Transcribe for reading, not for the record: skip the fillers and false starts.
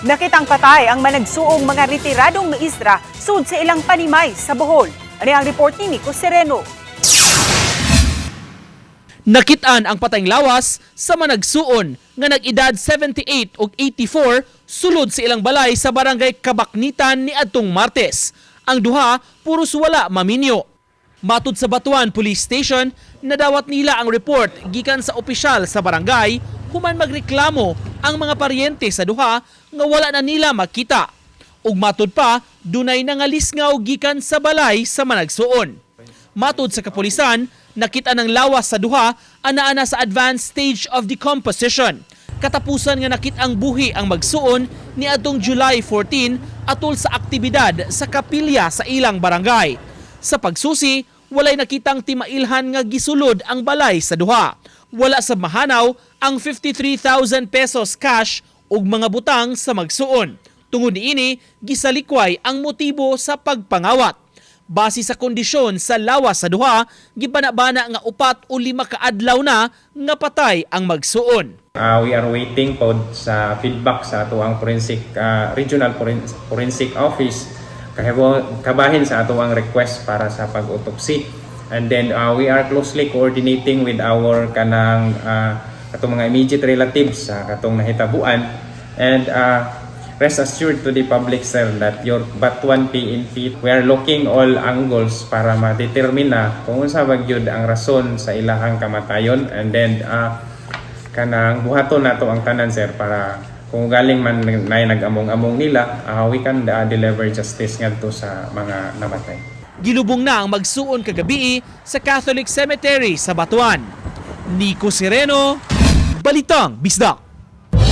Nakitang patay ang managsuong mga retiradong maestra sud sa ilang panimay sa Bohol. Ano ang report ni Nico Sereno? Nakitaan ang patayng lawas sa managsuon nga nag-edad 78 ug 84 sulod sa ilang balay sa Barangay Kabaknitan ni adtong Martes. Ang duha puros wala maminyo. Matud sa Batuan Police Station, nadawat nila ang report gikan sa opisyal sa barangay human magreklamo ang mga paryente sa duha nga wala na nila makita. Ug matud pa, dunay nangalisngaw gikan sa balay sa managsuon. Matud sa kapulisan, nakita ng lawas sa duha ana-ana sa advanced stage of decomposition. Katapusan nga nakit ang buhi ang magsuon ni adtong July 14 atol sa aktibidad sa kapilya sa ilang barangay. Sa pagsusi, walay nakitang timailhan nga gisulod ang balay sa duha. Wala sa mahanaw ang 53,000 pesos cash ug mga butang sa magsuon. Tungod niini, gisalikway ang motibo sa pagpangawat. Base sa kondisyon sa lawas sa duha, gibanabana nga 4 o 5 ka adlaw na nga patay ang magsuon. We are waiting po sa feedback sa atuang forensic regional forensic office kabahin sa atuang request para sa pag-autopsy. And then we are closely coordinating with our kanang atong mga immediate relatives sa katong nahitabuan and rest assured to the public, sir, that your Batuan PNP, we are looking all angles para ma-determine na kung unsa ba gyud ang rason sa ilahang kamatayon and then kanang buhaton nato ang tanan, sir, para kung galing man na nag-among-among nila, we can deliver justice ngadto sa mga namatay. Gilubong na ang magsuon kagabi sa Catholic Cemetery sa Batuan. Nico Sereno, Balitang Bisdak.